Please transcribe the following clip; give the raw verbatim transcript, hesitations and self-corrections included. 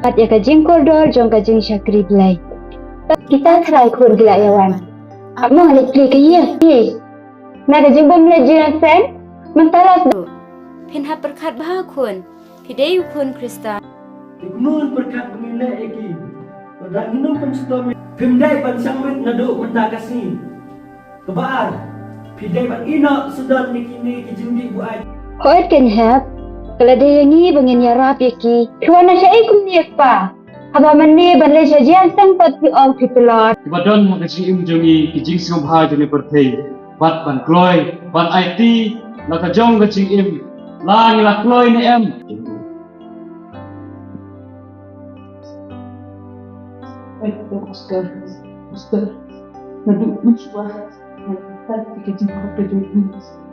Kat ïa ka jingkordor jong ka jingshakri Blei. Kita trai khun ki la ïa wan. Ap mo ngan plie ka ïa ki. Na ka jingbym leh jingïaseng mynta la. Phin hap pyrkhat bha khun. Phi dei u khun Khristan. Te kumno pyrkhat ba ngin leh ïa ki? Lada ngin ym pynshitom, phim dei ban shang wit naduh mynta ka sngi. Kaba ar, phi dei ban ïehnoh sngewdon ïa kine ki jingdih buaid. Hooid, kan hep. Ka la dei ïa ngi ba ngin ïarap ïa ki. Phi wan na shaei kumne kpa? Haba mynne ban leit sha jingïaseng pat phi ong phi tlot. Kiba don ha ka jingim jong ngi, ki jingsngewbha jong ka pyrthei, bad ban kloi, ban aiti la ka jong ka jingim. La ngi la kloi ne em? Ai, Pastor, Pastor, naduh mynshuwa nga ïa ka jingkhuslai jong ngi.